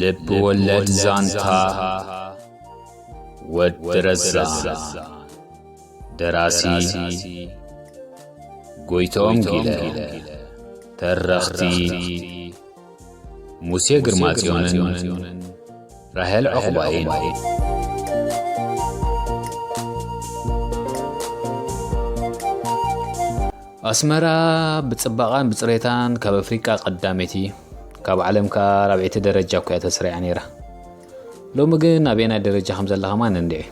ልብ ወለድ ዛንታ ወዲ ረዛን። ደራሲ ጎይትኦም ጊለ። ተረኽቲ ሙሴ ግርማጽዮንን ራሄል ዑቕባይን። ኣስመራ ብጽባቐን ብጽሬታን ካብ ኣፍሪቃ ቀዳመይቲ፣ ካብ ዓለም ከኣ ራብዐይቲ ደረጃ እኮ እያ ተሰሪዓ ነይራ። ሎሚ ግን ኣበየናይ ደረጃ ከም ዘላ ከማን እንድዒ።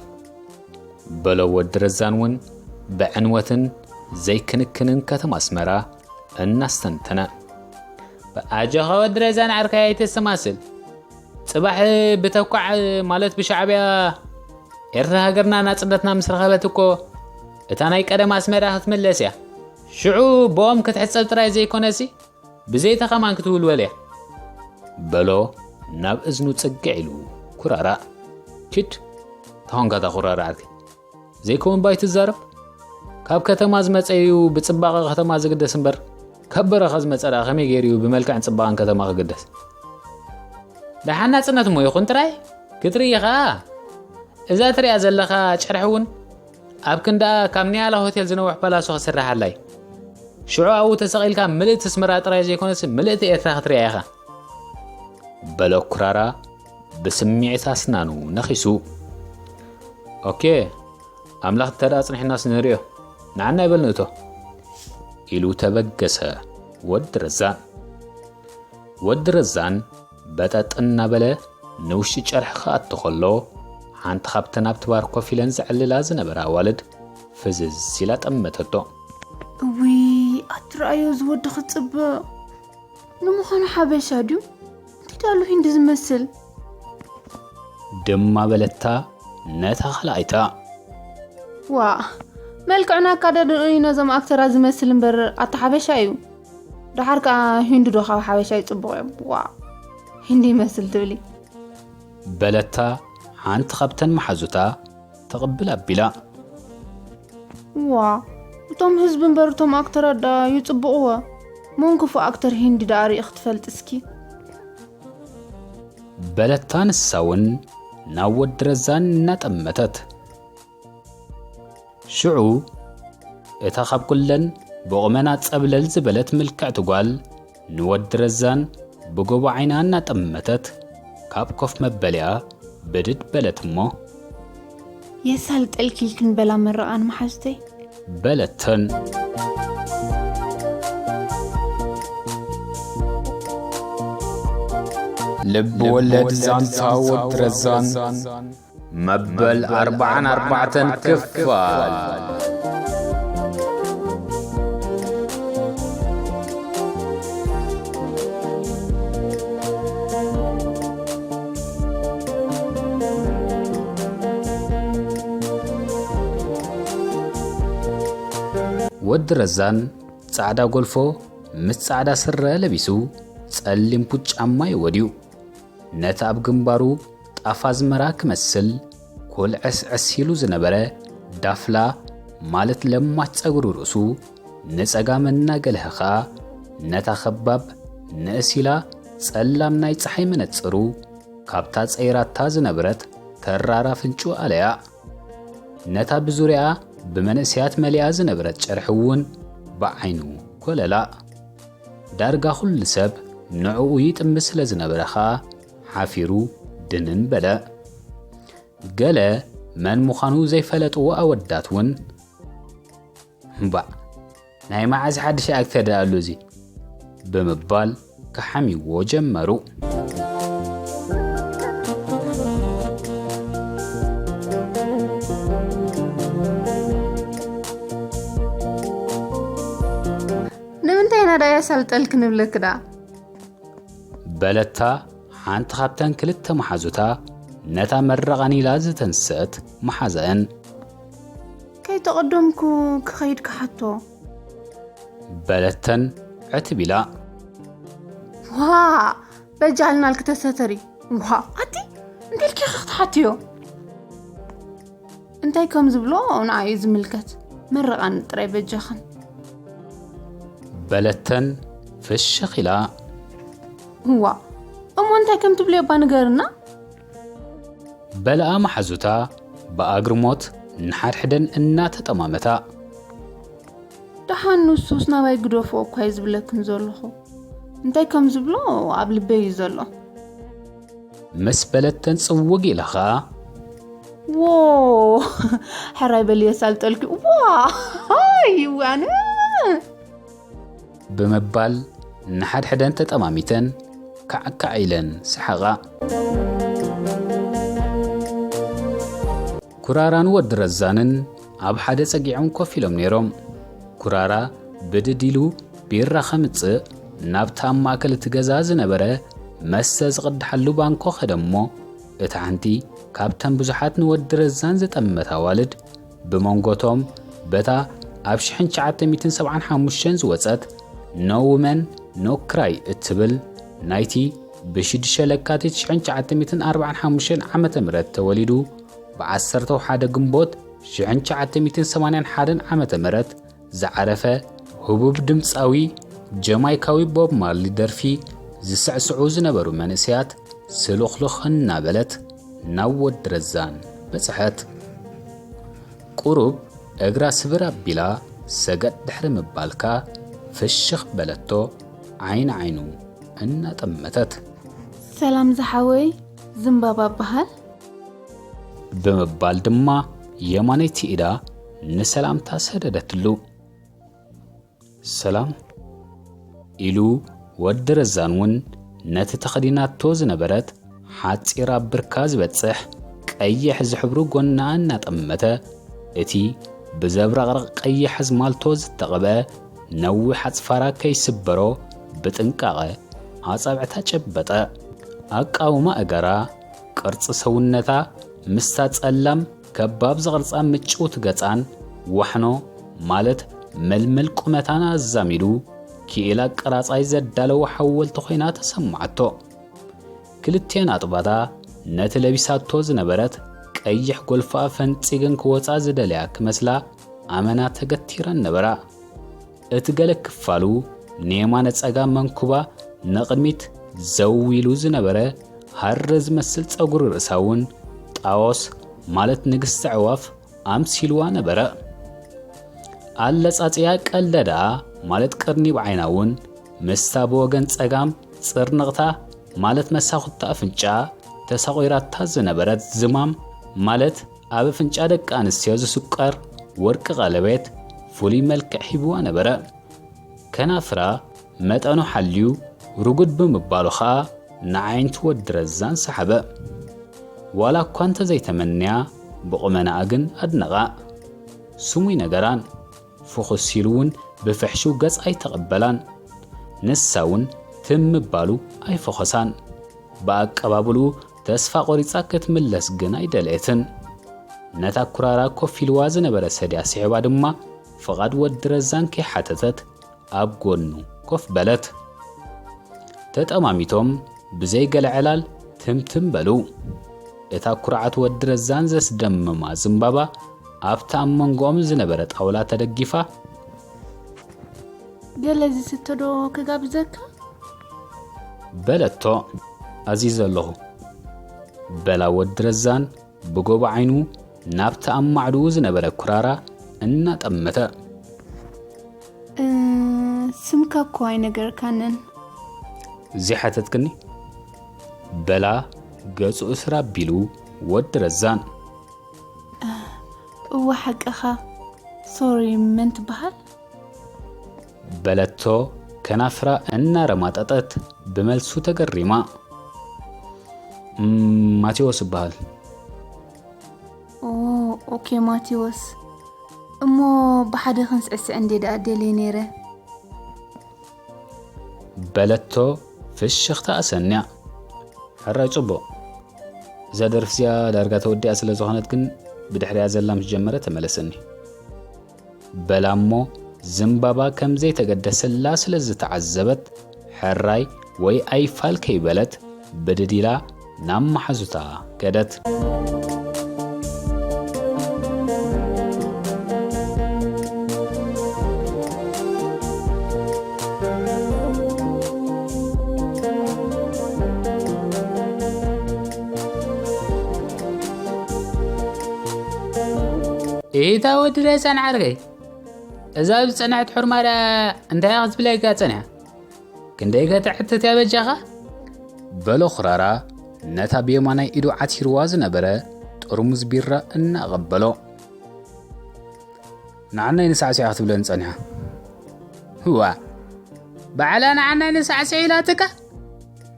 በሎ ወዲ ረዛን እውን ብዕንወትን ዘይክንክንን ከተማ ኣስመራ እናስተንተነ። ኣጆኻ ወዲ ረዛን ዓርከይ ኣይተሰማስል። ጽባሕ ብተኳዕ ማለት ብሻዕብያ ኤርትራ ሃገርና ናጽነትና ምስ ረኸበት እኮ እታ ናይ ቀደም ኣስመራ ክትምለስ እያ። ሽዑ ብኦም ክትሕጸብ ጥራይ ዘይኮነሲ ብዘይታ ከማን ክትውልወል እያ። በሎ ናብ እዝኑ ጽግዕ ኢሉ ኩራራ። ኪድ፣ ተኾንካ እታ ኩራራ ዓርከይ። ዘይከውን ባይ ትዛረብ? ካብ ከተማ ዝመጸ እዩ ብጽባቐ ከተማ ዝግደስ እምበር፣ ካብ በረኻ ዝመጸ ደኣ ከመይ ገይሩ እዩ ብመልክዕን ጽባቐን ከተማ ክግደስ? ደሓን ናጽነት እሞ ይኹን ጥራይ ክትርኢ ኢኻ። እዛ ትሪኣ ዘለኻ ጨርሒ እውን ኣብ ክንድኣ ካብ ንያላ ሆቴል ዝነውሕ ፓላሶ ክስርሓላ እዩ። ሽዑ ኣብኡ ተሰቒልካ ምልእቲ ኣስመራ ጥራይ ዘይኮነስ ምልእቲ ኤርትራ ክትሪኣ ኢኻ። በሎ ኩራራ ብስምዒት ኣስናኑ ነኺሱ። ኦኬ፣ ኣምላኽ እንተ ደኣ ኣጽኒሕናስ ንርእዮ። ንዓና ይበል ንእቶ። ኢሉ ተበገሰ ወዲ ረዛን። ወዲ ረዛን በጠጥ እናበለ ንውሽጢ ጨርሒ ክኣቱ ከሎ፣ ሓንቲ ካብተን ኣብቲ ባር ኮፍ ኢለን ዘዕልላ ዝነበራ ኣዋልድ ፍዝዝ ኢላ ጠመተቶ። እውይ፣ ኣትረኣዮ እዚ ወዲ ክጽብቕ። ንምዃኑ ሓበሻ ድዩ? እንታይ ዳሉ ሂንዲ ዝመስል? ድማ በለታ ነታ ካልኣይታ። ዋ፣ መልክዕን ኣካዳድንኡን እዩ ነዞም ኣክተራት ዝመስል እምበር ኣታ ሓበሻ እዩ። ደሓር ከኣ ሂንዲ ዶ ካብ ሓበሻ ይጽቡቕ እዮም? ዋ፣ ሂንዲ ይመስል ትብሊ። በለታ ሓንቲ ካብተን መሓዙታ ትቕብል ኣቢላ። ዋ፣ እቶም ህዝቢ እምበር እቶም ኣክተራት ደኣ ይጽብቕዎ። መን ክፉእ ኣክተር ሂንዲ ደኣ ርኢኺ ትፈልጢ እስኪ? በለታ ንሳ እውን ናብ ወዲ ረዛን እናጠመተት። ሽዑ እታ ካብ ኩለን ብቑመና ጸብለል ዝበለት ምልክዕቲ ጓል ንወዲ ረዛን ብጎቦ ዓይና እናጠመተት ካብ ኮፍ መበሊኣ ብድድ በለት እሞ፣ የሳልጠልኪ ክንበላ መረቓን መሓዙተይ። በለተን። ልብ ወለድ ዛንታ ወዲ ረዛን መበል ኣርብዓን ኣርባዕተን ክፋል። ወዲ ረዛን ጻዕዳ ጎልፎ ምስ ጻዕዳ ስረ ለቢሱ፣ ጸሊም ቡት ጫማ እዩ ወድዩ። ነቲ ኣብ ግንባሩ ጣፍ ኣዝመራ ክመስል ኩልዕስዕስ ኢሉ ዝነበረ ዳፍላ፣ ማለት ለማት ጸጉሪ ርእሱ ንጸጋም እናገልሀ ኸኣ፣ ነታ ኸባብ ንእስ ኢላ ጸላም ናይ ጸሓይ መነጽሩ ካብታ ጸይራታ ዝነበረት ተራር ኣፍንጭኡ ኣለያ። ነታ ብዙርያኣ ብመንእሰያት መሊኣ ዝነበረት ጨርሒ እውን ብዓይኑ ኮለላ። ዳርጋ ኩሉ ሰብ ንዕኡ ይጥምት ስለ ዝነበረ ኸኣ ሓፊሩ ድንን በለ። ገለ መን ምዃኑ ዘይፈለጥዎ ኣወዳት እውን፣ "እምባእ፣ ናይ መዓዝ ሓድሽ ኣክተር ደኣ ኣሎ እዚ?" ብምባል ክሓምይዎ ጀመሩ። ንምንታይ ኢና ደኣ የሳልጠልኪ ንብለኪ ደኣ? በለታ ሓንቲ ካብተን ክልተ መሓዙታ፣ ነታ መረቓን ኢላ ዝተንስአት መሓዛእን። ከይተቐደምኩ ክኸይድ ክሓቶ። በለተን ዕትብ ኢላ። ዋ፣ በጃልና ኢልኪ ተሰተሪ። ዋ፣ ኣቲ እንታይ ኢልኪ ኢኺ ክትሓትዮ? እንታይ ከም ዝብሎ ንዓይ እዩ ዝምልከት። መረቓኒ ጥራይ በጃኽን። በለተን ፍሽኽ ኢላ። እዋ፣ እሞ እንታይ ከም ትብልዮ እባ ንገርና። በለኣ መሓዙታ ብኣግርሞት ንሓድሕደን እናተጠማመታ። ደሓን ንሱስ ናባይ ግደፎ እኳ እዩ ዝብለክን ዘለኹ። እንታይ ከም ዝብሎ ኣብ ልበይ እዩ ዘሎ። ምስ በለተን ጽውግ ኢላ ኸኣ። ዎ፣ ሕራይ በልዮ ሳልጠልኪ። ዋ፣ ሃይ፣ ዋነ። ብምባል ንሓድሕደን ተጠማሚተን ካዕካዕ ኢለን ሰሓቓ። ኩራራን ወዲ ረዛንን ኣብ ሓደ ጸጊዖም ኮፍ ኢሎም ነይሮም። ኩራራ ብድድ ኢሉ ቢራ ከምጽእ ናብታ ኣብ ማእከል እቲ ገዛ ዝነበረ መስተ ዝቕድሓሉ ባንኮ ከደ እሞ፣ እታ ሓንቲ ካብተን ብዙሓት ንወዲ ረዛን ዝጠመታ ኣዋልድ ብመንጎቶም በታ ኣብ ሽሕን ትሽዓተ ሚእትን ሰብዓን ሓሙሽተን ዝወጸት No Woman No Cry እትብል ናይቲ ብሽዱሽተ ለካቲት ሽሕን ትሽዓተ ሚእትን ኣርባዓን ሓሙሽተን ዓመተ ምህረት ተወሊዱ ብዓሰርተ ሓደ ግንቦት ሽሕን ትሽዓተ ሚእትን ሰማንያን ሓደን ዓመተ ምህረት ዝዓረፈ ህቡብ ድምጻዊ ጀማይካዊ ቦብ ማርሊ ደርፊ ዝስዕስዑ ዝነበሩ መንእሰያት ስሉኽሉኽ እናበለት ናብ ወዲ ረዛን በጽሐት። ቁሩብ እግራ ስብር ኣቢላ ሰገጥ ድሕሪ ምባልካ ፍሽኽ በለቶ ዓይኒ ዓይኑ እናጠመተት። ሰላም ዝሓወይ፣ ዝምባባ እበሃል። ብምባል ድማ የማነይቲ ኢዳ ንሰላምታ ሰደደትሉ። ሰላም ኢሉ ወዲ ረዛን እውን ነቲ ተኸዲናቶ ዝነበረት ሓጺር ኣብ ብርካ ዝበጽሕ ቀይሕ ዝሕብሩ ጎና እናጠመተ እቲ ብዘብረቕርቕ ቀይሕ ኣዝማልቶ ዝተቐብአ ነዊሕ ኣጽፋራ ከይስበሮ ብጥንቃቐ ኣጻብዕታ ጨበጠ። ኣቃውማ እገራ፣ ቅርጺ ሰውነታ ምስታ ጸላም ከባብ ዝቕርጻ ምጭውቲ ገጻን ዋሕኖ ማለት መልመል ቁመታን ኣዛሚዱ ክኢላ ቀራጻይ ዘዳለወ ሓወልቲ ኮይና ተሰማዓቶ። ክልቲኤን ኣጥባታ ነቲ ለቢሳቶ ዝነበረት ቀይሕ ጎልፋ ፈንጺገን ክወጻ ዝደለያ ክመስላ ኣመና ተገቲረን ነበራ። እቲ ገለ ክፋሉ ንየማነ ጸጋም መንኩባ ንቕድሚት ዘው ኢሉ ዝነበረ ሃረ ዝመስል ጸጉሪ ርእሳ እውን ጣዎስ ማለት ንግስቲ ኣዕዋፍ ኣምሲልዋ ነበረ። ኣለጻጽያ ቀልደ ደኣ ማለት ቅርኒብ ዓይና እውን ምስታ ብወገን ጸጋም ጽርንቕታ ማለት መሳኹታ ኣፍንጫ ተሳቑራታ ዝነበረት ዝማም ማለት ኣብ ኣፍንጫ ደቂ ኣንስትዮ ዝስቀር ወርቂ ቀለቤት ፍሉይ መልክዕ ሂብዋ ነበረ። ከናፍራ መጠኑ ሓልዩ ርጉድ ብምባሉ ኸኣ ንዓይንቲ ወዲ ረዛን ሰሓበ። ዋላ እኳ እንተዘይተመንያ ብቑመናኣ ግን ኣድነቓ። ስሙይ ነገራን ፍኹስ ኢሉ እውን ብፍሕሹው ገጽ ኣይተቐበላን። ንሳ እውን ትም ምባሉ ኣይፈኾሳን። ብኣቀባብልኡ ተስፋ ቆሪጻ ክትምለስ ግን ኣይደለየትን። ነታ ኩራራ ኮፍ ኢልዋ ዝነበረ ሰድያ ስዒባ ድማ ፍቓድ ወዲ ረዛን ከይሓተተት ኣብ ጎኑ ኮፍ በለት። ተጠማሚቶም ብዘይ ገለ ዕላል ትምትም በሉ። እታ ኩርዓት ወዲ ረዛን ዘስደምማ ዝምባባ ኣብታ ኣብ መንጎኦም ዝነበረ ጣውላ ተደጊፋ፣ ገለ ዝስተ ዶ ክጋብዘካ? በለቶ። ኣዚዘ ኣለኹ። በላ ወዲ ረዛን ብጎቦ ዓይኑ ናብቲ ኣብ ማዕድኡ ዝነበረ ኩራራ እናጠመተ። እ፣ ስምካ እኮ ኣይነገርካንን። ዘይሓተትክኒ? በላ ገጹ እስር ኣቢሉ ወዲ ረዛን። እወ ሓቅኻ። ሶሪ፣ መን ትበሃል? በለቶ ከናፍራ እናረማጠጠት ብመልሱ ተገሪማ። "እም፣ ማቴዎስ እበሃል። ኦ፣ ኦኬ ማቴዎስ። እሞ ብሓደ ክንስዕስዕ እንዴ ደኣ ደልየ ነይረ። በለቶ ፍሽኽታ ኣሰንያ። ሕራይ ጽቡቕ። እዛ ደርፊ እዚኣ ዳርጋ ተወዲኣ ስለ ዝኾነት ግን ብድሕሪኣ ዘላ ምስ ጀመረ ተመለሰኒ። በላ እሞ ዝምባባ ከም ዘይተገደሰላ ስለ ዝተዓዘበት ሕራይ ወይ ኣይፋል ከይበለት ብድድ ኢላ ናብ መሓዙታ ከደት። ኢታ ወዲ ሬሳን ዓርከይ፣ እዛ ኣብዚ ጸንሐት ሑርማዳ እንታይ ክትብለካ ጸኒሓ? ክንደይ ከተሕትት እያ በጃኻ? በሎ ኩራራ ነታ ብየማናይ ኢዱ ዓቲርዋ ዝነበረ ጥርሙዝ ቢራ እናቐበሎ። ንዓናይ ንሳዕስዒ ክትብለኒ ጸኒሓ። ህዋ፣ ባዕላ ንዓናይ ንሳዕስዒ ኢላትካ?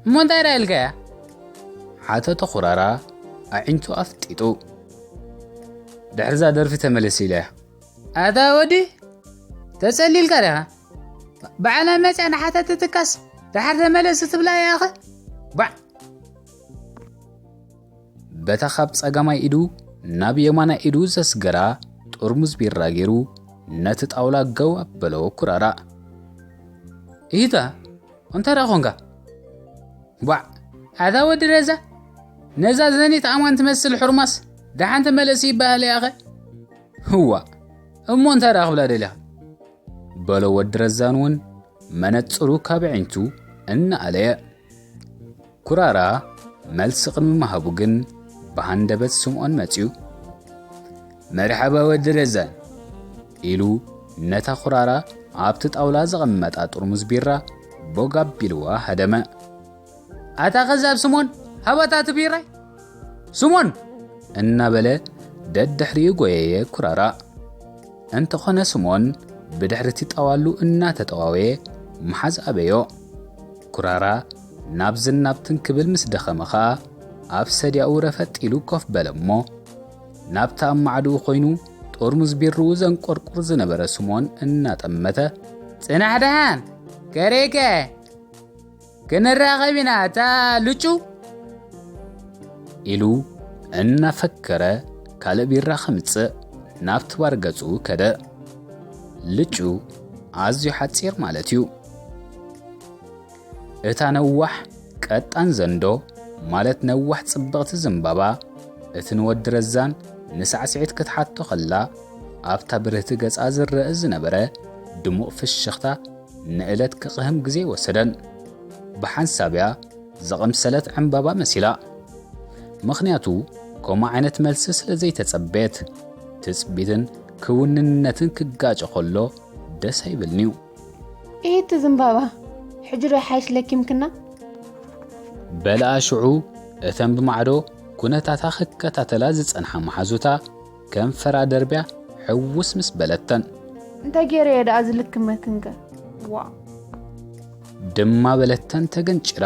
እሞ እንታይ ደኣ ኢልካያ? ሓተተ ኩራራ ኣዒንቱ ኣፍጢጡ። ድሕርዛ ደርፊ ተመለስ ኢለያ። ኣታ ወዲ፣ ተጸሊልካ ዲኻ? ባዕላ መጽያ ንሓተትትካስ ደሓር ተመለስ ትብላ ኢኻ? ባዕ። በታ ካብ ጸጋማይ ኢዱ ናብ የማናይ ኢዱ ዘስገራ ጥርሙዝ ቢራ ገይሩ ነቲ ጣውላ ገው ኣበሎ ኩራራ። ኢታ፣ እንታይ ደኣ ኾንካ? ባዕ፣ ኣታ ወዲ ረዛ፣ ነዛ ዘኒት ኣማን ትመስል ሕርማስ ደሓን ተመለስ ይበሃል ያኸ? ህዋ፣ እሞ እንታይ ደኣ ክብላ ደሊኻ? በሎ ወዲ ረዛን እውን መነጽሩ ካብ ኣዒንቱ እናኣለየ። ኩራራ መልሲ ቅድሚ ምሃቡ ግን ብሃንደበት ስምዖን መጺኡ። መርሓባ ወዲ ረዛን፣ ኢሉ ነታ ኩራራ ኣብቲ ጣውላ ዘቐመጣ ጥርሙዝ ቢራ ቦግ ኣቢልዋ ሃደመ። ኣታ ከዛብ ስሞን፣ ሃባታ እቲ ቢራይ። ስሞን! እናበለ ደድሕሪኡ ጎየየ ኩራራ። እንተኾነ ስሞን ብድሕሪ እቲ ጣዋሉ እናተጠዋወየ ምሓዝ ኣበዮ። ኩራራ ናብዝን ናብትን ክብል ምስ ደኸመ ኸኣ ኣብ ሰድያኡ ረፈጥ ኢሉ ኮፍ በለ እሞ ናብታ ኣብ ማዕድኡ ኮይኑ ጥርሙዝ ቢርኡ ዘንቆርቁር ዝነበረ ስሞን እናጠመተ፣ ጽናሕ ደሓን ከሬከ ክንራኸብ ኢና እታ ልጩ ኢሉ እናፈከረ ካልእ ቢራ ከምጽእ ናብቲ ባር ገጹ ከደ። ልጩ ኣዝዩ ሓጺር ማለት እዩ። እታ ነዋሕ ቀጣን ዘንዶ ማለት ነዋሕ ጽብቕቲ ዝምባባ እቲ ንወዲ ረዛን ንሳዕስዒት ክትሓቶ ከላ ኣብታ ብርህቲ ገጻ ዝረአ ዝነበረ ድሙቕ ፍሽኽታ ንእለት ክቕህም ግዜ ወሰደን። ብሓንሳብያ ዘቐምሰለት ዕምባባ መሲላ። ምኽንያቱ ከምኡ ዓይነት መልሲ ስለ ዘይተጸበየት፣ ትጽቢትን ክውንነትን ክጋጨ ከሎ ደስ ኣይብልን'ዩ። ኢቲ ዝምባባ፣ ሕጂ ዶ ሓይሽ ለኪምክና? በልኣ ሽዑ እተን ብማዕዶ ኩነታታ ክከታተላ ዝጸንሓ መሓዙታ ከንፈራ ደርብያ ሕውስ ምስ በለተን። እንታይ ገይረ እየ ደኣ ዝልክመክንከ? ዋ። ድማ በለተን ተገንጭራ።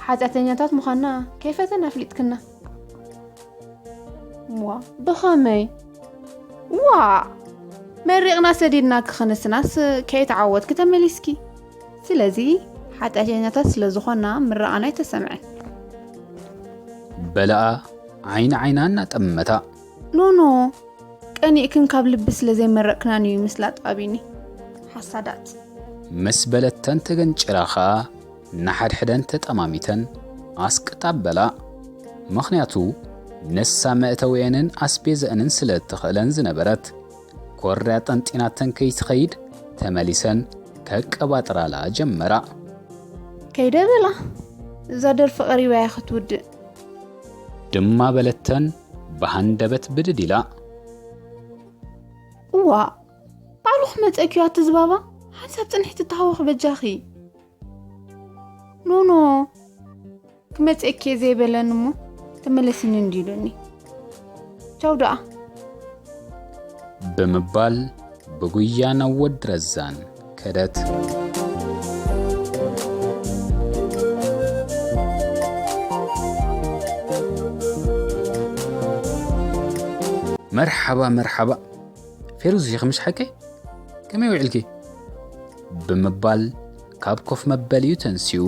ሓጢኣተኛታት ምዃንና ከይፈተና ኣፍሊጥክና። ዋ፣ ብኸመይ? ዋ! መሪቕና ሰዲድና ክኸነስናስ ከይተዓወትኪ ተመሊስኪ። ስለዚ ሓጢኣተኛታት ስለ ዝኾና ምረቓና ኣይተሰምዐን። በልኣ ዓይኒ ዓይና እናጠመታ። ኖኖ፣ ቀኒእክን ካብ ልቢ ስለ ዘይመረቕክናን እዩ ምስላ ጠባቢኒ። ሓሳዳት። ምስ በለተን ተገንጭራ ኸኣ ንሓድሕደን ተጠማሚተን ኣስቅጥ ኣበላ። ምኽንያቱ ንሳ መእተዊአንን ኣስቤዘአንን ስለ እትኽእለን ዝነበረት፣ ኮርያ ጠንጢናተን ከይትኸይድ ተመሊሰን ከቀባጥራላ ጀመራ። ከይደ በላ፣ እዛ ደርፊ ቀሪባ እያ ክትውድእ። ድማ በለተን ብሃንደበት ብድድ ኢላ። እዋ፣ ባዕሉ ክመጸኪ እዩ ኣቲ ዝባባ፣ ሓንሳብ ጽንሕቲ ተሃወኺ በጃኺ። ኖኖ፣ ክመጸኪ እየ ዘይበለን እሞ ተመለስኒ እንዲሉኒ። ቻው ደኣ። ብምባል ብጉያ ናብ ወዲ ረዛን ከደት። መርሓባ፣ መርሓባ። ፌሩዝ ኢኺ ምሽ ሓቀይ? ከመይ ውዒልኪ? ብምባል ካብ ኮፍ መበሊኡ ተንሲኡ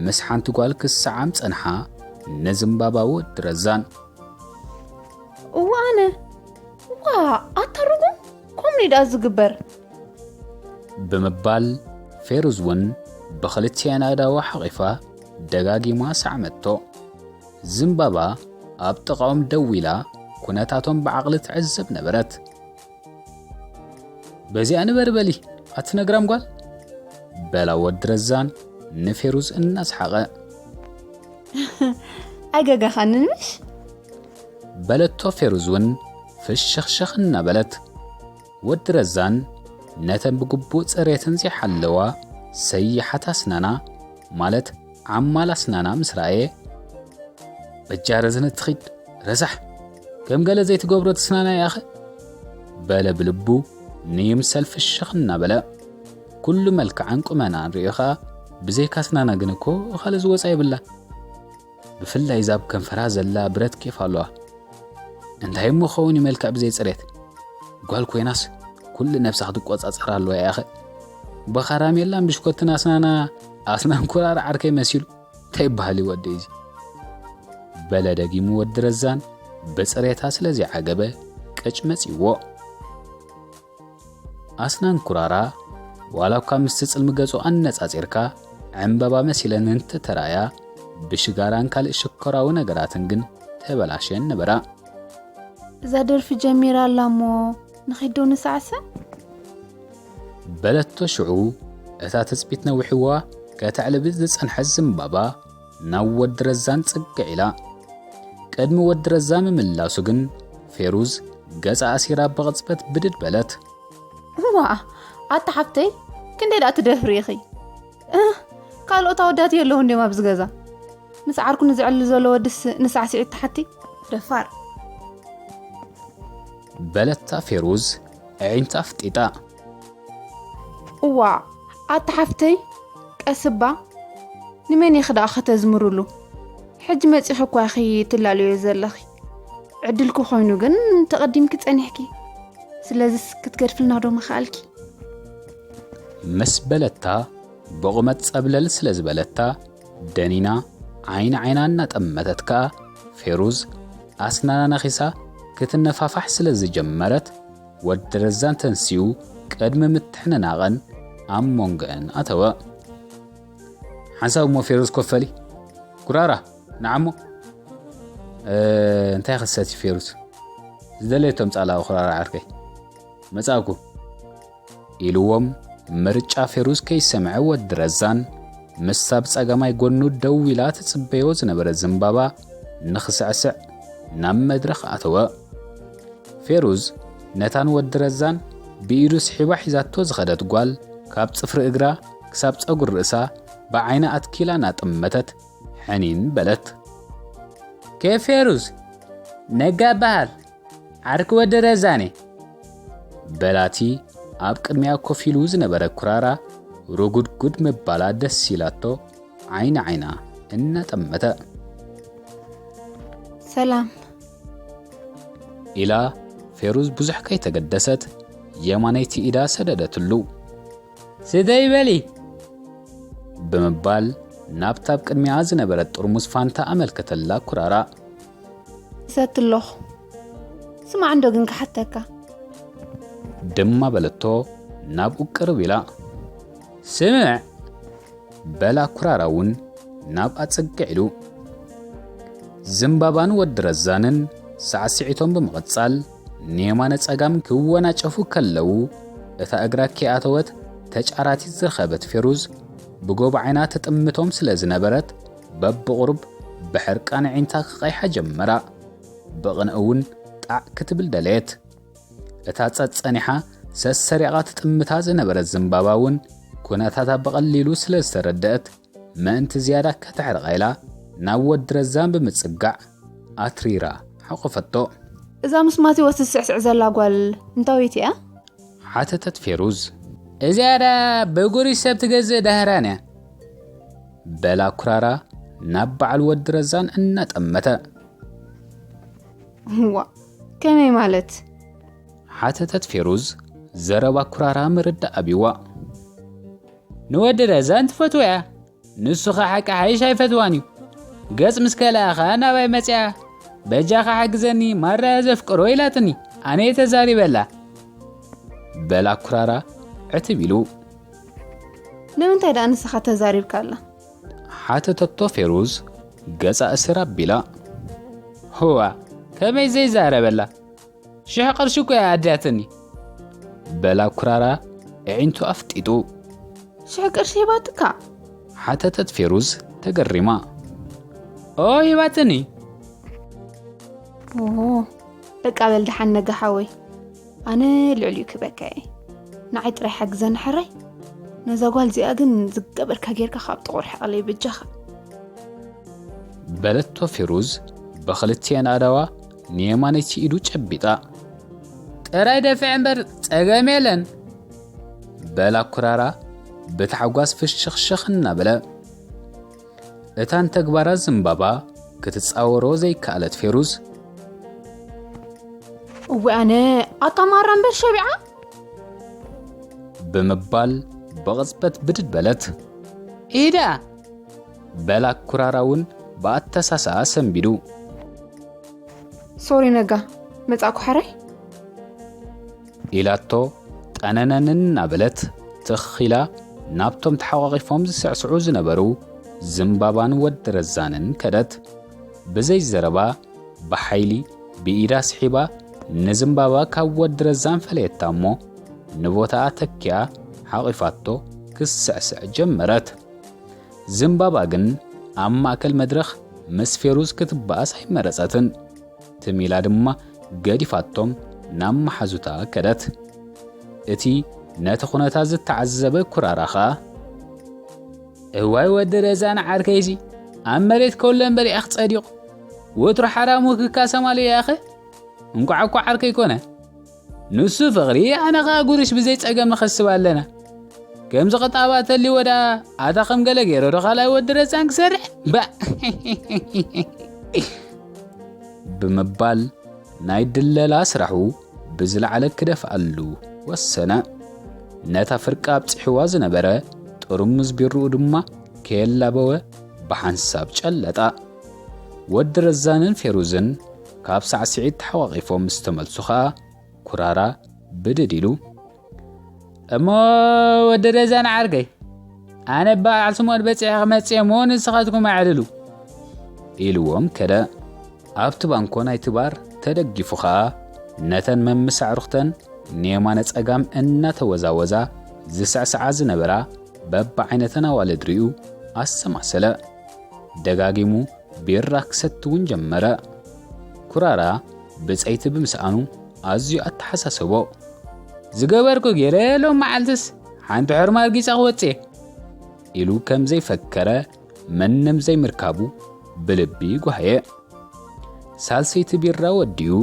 ምስ ሓንቲ ጓል ክሰዓም ጸንሓ ንዝምባባ ወዲ ረዛን። እዋ ኣነ፣ እዋ ኣታ ርጉም፣ ከምኡ ደኣ ዝግበር። ብምባል ፌሩዝ እውን ብኽልቲኣን ኣእዳዋ ሓቒፋ ደጋጊማ ሰዓመቶ። ዝምባባ ኣብ ጥቓኦም ደው ኢላ ኩነታቶም ብዓቕሊ ትዕዘብ ነበረት። በዚኣ ንበር በሊ፣ ኣቲ ነግራም ጓል፣ በላ ወዲ ረዛን ንፌሩዝ እናሰሓቐ። ኣይገጋኻንን ምሽ? በለቶ ፌሩዝ እውን ፍሽኽሽኽ እናበለት። ወዲ ረዛን ነተን ብግቡእ ጽሬተን ዘይሓለዋ ሰያሓት ኣስናና፣ ማለት ዓማል ኣስናና ምስ ረኣየ፣ "በጃ ረዘነ ትኺድ ረዛሕ፣ ከም ገለ ዘይትገብሮ ትስናና ያኸ?" በለ ብልቡ ንይምሰል ፍሽኽ እናበለ። ኩሉ መልክዓን ቁመናን ርእዩ ኸኣ፣ ብዘይካ ኣስናና ግን እኮ ካልእ ዝወጻ የብላን። ብፍላይ እዛ ኣብ ከንፈራ ዘላ ብረት ኬፍ ኣለዋ። እንታይ እሞ ክኸውን እዩ መልክዕ ብዘይ ጽሬት? ጓል ኮይናስ ኩሉ ነብሳ ክትቆጻጸር ኣለዋ ያኸ? ብኻራሜላን ብሽኮትን ኣስናና ኣስናን ኩራር ዓርከይ መሲሉ። እንታይ ይበሃል እዩ ወደይ እዚ? በለ ደጊሙ ወዲ ረዛን ብጽሬታ ስለ ዘይዓገበ ቅጭ መጺዎ። ኣስናን ኩራራ ዋላ እኳ ምስቲ ጽልሚ ገጹ ኣነጻጺርካ ዕምበባ መሲለን እንተተራእያ፣ ብሽጋራን ካልእ ሽኮራዊ ነገራትን ግን ተበላሽየን ነበራ። "እዛ ደርፊ ጀሚራ ኣላ እሞ ንኺድ ዶ ንሳዕስዕ?" በለቶ ሽዑ እታ ትጽቢት ነዊሕዋ ከተዕልብ ዝጸንሐት ዝምባባ ናብ ወዲ ረዛን ጽግዕ ኢላ። ቅድሚ ወዲ ረዛን ምምላሱ ግን ፌሩዝ ገጻ ኣሲራ ብቕጽበት ብድድ በለት። "እዋ፣ ኣታ ሓፍተይ፣ ክንደይ ደኣ ትደፍሪ ኢኺ? እህ፣ ካልኦት ኣወዳት የለውን ድዮም ኣብዚ ገዛ? ምስ ዓርኩ ንዝዕሊ ዘሎ ወድስ ንሳዕስዒት ትሓቲ? ደፋር!" በለታ ፌሩዝ ኣዒንታ ኣፍጢጣ። "እዋ፣ ኣታ ሓፍተይ፣ ቀስ እባ፣ ንመን ኢኺ ደኣ ከተዝምርሉ? ሕጂ መጺኺ እኳ ኢኺ ትላልዮ ዘለኺ። ዕድልኪ ኮይኑ ግን ተቐዲምኪ ጸኒሕኪ። ስለዚስ ክትገድፍልና ዶ ምኸኣልኪ?" ምስ በለታ ብቑመት ጸብለል ስለ ዝበለታ ደኒና ዓይኒ ዓይና እናጠመተት ከኣ ፌሩዝ ኣስናና ነኺሳ ክትነፋፋሕ ስለ ዝጀመረት ወዲ ረዛን ተንሲኡ ቅድሚ ምትሕንናቐን ኣብ መንጎአን ኣተወ። "ሓንሳብ እሞ ፌሩዝ ኮፈሊ። ኩራራ፣ ንዓሞ። እ፣ እንታይ ክሰቲ ፌሩዝ? ዝደለየቶ ምጻላ ኩራራ ዓርከይ። መጻእኩ።" ኢልዎም ምርጫ ፌሩዝ ከይሰምዐ ወዲ ረዛን ምስታ ብጸጋማይ ጎኑ ደው ኢላ ትጽበዮ ዝነበረት ዝምባባ ንኽስዕስዕ ናብ መድረኽ ኣተወ። ፌሩዝ ነታን ወዲ ረዛን ብኢዱ ስሒባ ሒዛቶ ዝኸደት ጓል ካብ ጽፍሪ እግራ ክሳብ ጸጉሪ ርእሳ ብዓይና ኣትኪላ እናጠመተት ሕኒን በለት። "ከይ ፌሩዝ፣ ነጋ እበሃል፣ ዓርኪ ወዲ ረዛን እየ።" በላቲ ኣብ ቅድሚኣ ኮፍ ኢሉ ዝነበረ ኩራራ ርጉድጉድ ምባላ ደስ ኢላቶ ዓይኒ ዓይና እናጠመተ። "ሰላም" ኢላ ፌሩዝ ብዙሕ ከይተገደሰት የማነይቲ ኢዳ ሰደደትሉ። "ስተይ በሊ" ብምባል ናብታ ኣብ ቅድሚኣ ዝነበረት ጥርሙዝ ፋንታ ኣመልከተላ ኩራራ። "እሰቲ ኣለኹ። ስማዕ እንዶ ግን ክሓተካ?" ድማ በለቶ ናብኡ ቅርብ ኢላ። "ስምዕ!" በላ ኩራራ እውን ናብኣ ጽግዕ ኢሉ። ዝምባባን ወዲ ረዛንን ሳዕስዒቶም ብምቕጻል ንየማነ ጸጋም ክወናጨፉ ከለዉ፣ እታ እግራ ከይኣተወት ተጫራቲት ዝረኸበት ፌሩዝ ብጎቦ ዓይና ትጥምቶም ስለ ዝነበረት፣ በብቑሩብ ብሕርቃን ኣዒንታ ክቐይሓ ጀመራ። ብቕንኢ እውን ጣዕ ክትብል ደለየት። እታ ጸጸኒሓ ሰሰሪቓ ትጥምታ ዝነበረት ዝምባባ እውን ኩነታታ ብቐሊሉ ስለ ዝተረደአት፣ ምእንቲ ዝያዳ ከተሕርቓ ኢላ ናብ ወዲ ረዛን ብምጽጋዕ ኣትሪራ ሓቖፈቶ። "እዛ ምስ ማቴዎስ ትስዕስዕ ዘላ ጓል እንታወይቲ እያ?" ሓተተት ፌሩዝ። "እዚኣ ደኣ ብጉሪ ሰብ ትገዝእ ዳህራን እያ" በላ ኩራራ ናብ በዓል ወዲ ረዛን እናጠመተ። "እዋ፣ ከመይ ማለት?" ሓተተት ፌሩዝ ዘረባ ኩራራ ምርዳእ ኣቢዋ። "ንወዲ ረዛን ትፈትዎ እያ፣ ንሱ ኸ ሓቂ ሓይሽ ኣይፈትዋን እዩ። ገጽ ምስ ከልኣ ኸኣ ናባይ መጺኣ፣ 'በጃኻ ሓግዘኒ፣ ማራ እየ ዘፍቅሮ' ኢላትኒ። ኣነ እየ ተዛሪበላ" በላ ኩራራ ዕትብ ኢሉ። "ንምንታይ ደኣ ንስኻ ተዛሪብካላ?" ሓተተቶ ፌሩዝ ገጻ እስር ኣቢላ። "ህዋ፣ ከመይ ዘይዛረበላ? ሽሕ ቅርሺ እኮ እያ ኣድያትኒ" በላ ኩራራ ኣዒንቱ ኣፍጢጡ። "ሽሕ ቅርሺ ሂባትካ?" ሓተተት ፌሩዝ ተገሪማ። "ኦ፣ ሂባትኒ።" "ኦ፣ በቃ በል ደሓን ነጋ ሓወይ፣ ኣነ ልዕሊኡ ክበካ እየ። ንዓይ ጥራይ ሓግዘኒ ሕራይ። ነዛ ጓል እዚኣ ግን ዝገበርካ ጌርካ ካብ ጥቑር ሕቐለይ በጃኻ። በለቶ ፌሩዝ ብኽልቲኤን ኣእዳዋ ንየማነይቲ ኢዱ ጨቢጣ። ጥራይ ደፍዕ እምበር ጸገም የለን። በላ ኩራራ ብታሕጓስ ፍሽኽሽኽ እናበለ። እታን ተግባራ ዝምባባ ክትጻወሮ ዘይከኣለት ፌሩዝ። እወ ኣነ ኣታ ማራ እምበር ሸቢዓ። ብምባል ብቕጽበት ብድድ በለት። ኢዳ በላ ኩራራ እውን ብኣተሳስኣ ሰንቢዱ። ሶሪ ነጋ፣ መጻእኩ ሕራይ። ኢላቶ ጠነነን እናበለት ትኽ ኢላ ናብቶም ተሓቋቒፎም ዝስዕስዑ ዝነበሩ ዝምባባን ወዲ ረዛንን ከደት። ብዘይ ዘረባ ብሓይሊ ብኢዳ ስሒባ ንዝምባባ ካብ ወዲ ረዛን ፈለየታ እሞ ንቦታኣ ተኪኣ ሓቒፋቶ ክስዕስዕ ጀመረት። ዝምባባ ግን ኣብ ማእከል መድረኽ ምስ ፌሩዝ ክትበኣስ ኣይመረጸትን። ትም ኢላ ድማ ገዲፋቶም ናብ መሓዙታ ከደት። እቲ ነቲ ኩነታት ዝተዓዘበ ኩራራ ኸኣ፣ እዋይ ወዲ ረዛን ዓርከይሲ፣ ኣብ መሬት ከሎ እምበር ኢኻ ጸዲቑ። ወትሩ ሓራሙ ክካሰማሉ ኢኻ። እንቋዕ እኮ ዓርከይ ኮነ። ንሱ ፍቕሪ፣ ኣነ ኸኣ ጉርሽ ብዘይ ጸገም ንኸስብ ኣለና። ከምዚ ቕጣባ ተልዎ ደኣ ኣታ ከም ገለ ገይረ ዶ ካልኣይ ወዲ ረዛን ክሰርሕ? ባእ! ብምባል ናይ ድለላ ስራሑ ብዝለዓለ ክደፍኣሉ ወሰነ። ነታ ፍርቂ ኣብጺሕዋ ዝነበረ ጥርሙዝ ቢርኡ ድማ ከየላበወ ብሓንሳብ ጨለጣ። ወዲ ረዛንን ፌሩዝን ካብ ሳዕስዒት ተሓቋቒፎም ምስ ተመልሱ ኸኣ ኩራራ ብድድ ኢሉ። እሞ ወዲ ረዛን ዓርከይ፣ ኣነ በዓል ስምኦን በጺሐ ክመጽእ እየ እሞ ንስኻትኩም ኣዕልሉ። ኢልዎም ከደ። ኣብቲ ባንኮ ናይቲ ባር ተደጊፉ ኸኣ ነተን መምስ ኣዕሩኽተን ንየማነ ጸጋም እናተወዛወዛ ዝስዕስዓ ዝነበራ በብዓይነተን ኣዋልድ ሪኡ ኣሰማሰለ። ደጋጊሙ ቢራ ክሰቲ እውን ጀመረ። ኩራራ ብጸይቲ ብምስኣኑ ኣዝዩ ኣተሓሳሰቦ። ዝገበርኩ ገይረ ሎም መዓልትስ ሓንቲ ሕርማ ኣርጊጸ ክወጽእ ኢሉ ከም ዘይፈከረ ምንም ዘይምርካቡ ብልቢ ጓህየ። ሳልሰይቲ ቢራ ወዲኡ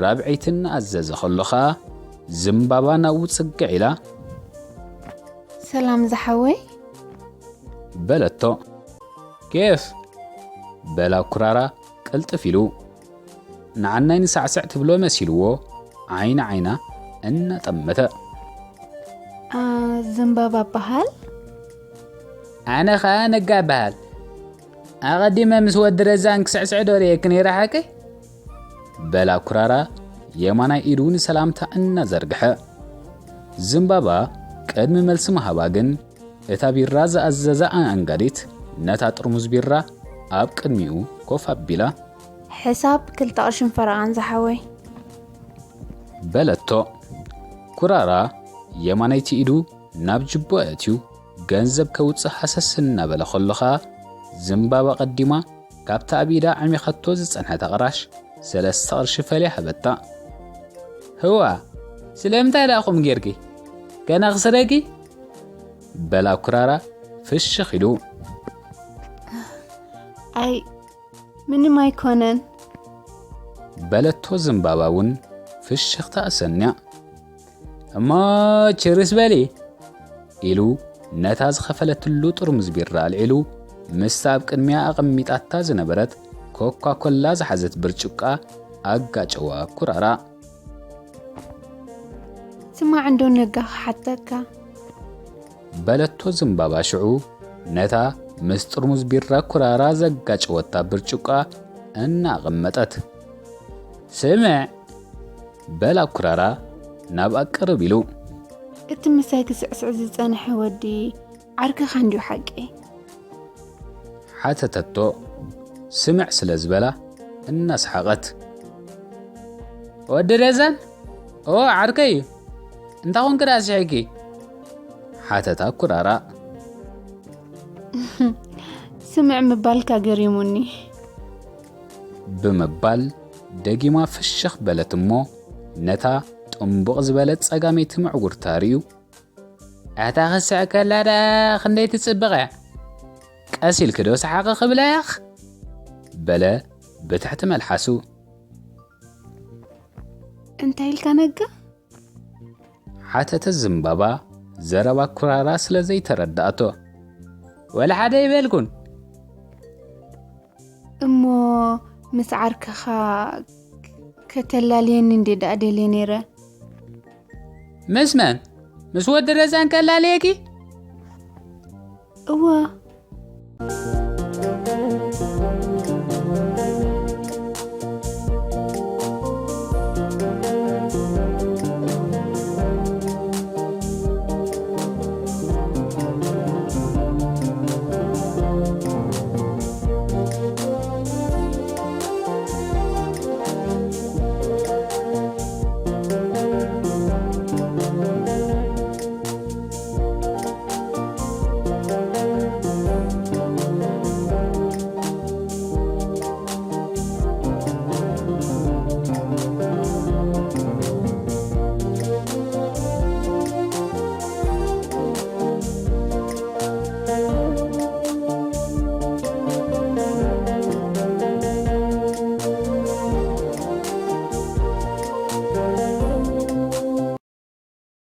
ራብዐይቲ እናኣዘዘ ከሎ ኸኣ ዝምባባ ናብኡ ጽግዕ ኢላ ሰላም ዝሓወይ። በለቶ። ኬፍ በላ ኩራራ ቅልጥፍ ኢሉ ንዓናይ ንሳዕስዕ ትብሎ መሲልዎ ዓይኒ ዓይና እናጠመተ። ኣ፣ ዘንባባ በሃል። ኣነ ኸኣ ነጋ በሃል። ኣቐዲመ ምስ ወዲ ረዛን ክስዕስዕ ዶ ርእየኪ ነይረ ሓቂ? በላ ኩራራ የማናይ ኢዱ ንሰላምታ እናዘርግሐ። ዘንባባ ቅድሚ መልሲ ምሃባ ግን እታ ቢራ ዝኣዘዛ ኣኣንጋዲት ነታ ጥርሙዝ ቢራ ኣብ ቅድሚኡ ኮፍ ኣቢላ። ሕሳብ ክልተ ቅርሽን ፈረቓን ዝሓወይ። በለቶ። ኩራራ የማነይቲ ኢዱ ናብ ጅቦ ኣእትዩ ገንዘብ ከውጽእ ሃሰስ እናበለ ከሎ ኸኣ ዘንባባ ቀዲማ ካብታ ኣብ ኢዳ ዓሚኸቶ ዝጸንሐት ኣቕራሽ ሰለስተ ቅርሺ ፈልያ ሃበታ። ህዋ፣ ስለምንታይ ደኣ ከምኡ ጌርኪ? ከነኽስረኪ? በላ ኩራራ ፍሽኽ ኢሉ። ኣይ ምንም ኣይኮነን። በለቶ ዘንባባ እውን ፍሽኽታ ኣሰንያ። እሞ ችርስ በሊ ኢሉ ነታ ዝኸፈለትሉ ጥርሙዝ ቢራ ኣልዒሉ ምስታ ኣብ ቅድሚያ ኣቐሚጣታ ዝነበረት ኮካ ኮላ ዝሓዘት ብርጭቋ ኣጋጨዋ ኩራራ። ስማዕ እንዶ ነጋ ክሓተካ። በለቶ ዘንባባ ሽዑ ነታ ምስ ጥርሙዝ ቢራ ኩራራ ዘጋጨወታ ብርጭቋ እናቐመጠት። ስምዕ በላ ኩራራ ናብኣ ቅርብ ኢሉ። እቲ ምሳይ ክስዕስዕ ዝጸንሐ ወዲ ዓርክኻ እንድዩ ሓቂ? ሓተተቶ ስምዕ ስለ ዝበላ እናሰሓቐት። ወዲ ረዛን? ኦ ዓርከይ እዩ። እንታይ ኮንክ ደኣ ስሒቂ? ሓተታ ኩራራ። ስምዕ ምባልካ ገሪሙኒ። ብምባል ደጊማ ፍሽኽ በለት እሞ፣ ነታ ጥንቡቕ ዝበለት ጸጋመይቲ ምዕጉርታ ርእዩ፣ "ኣታ ክስዕ ከላ ደኣ ክንደይ ትጽብቕ እያ? ቀስ ኢልኪ ዶ ሰሓቒ ክብለያኽ?" በለ ብትሕቲ መልሓሱ። እንታይ ኢልካ ነጋ? ሓተተ ዝምባባ፣ ዘረባ ኩራራ ስለ ዘይተረዳእቶ። "ወላ ሓደ ይበልኩን። እሞ ምስ ዓርከኻ ከተላልየኒ እንዴ ደኣ ደልየ ነይረ። ምስ መን? ምስ ወዲ ረዛን ከላልየኪ?" እወ፣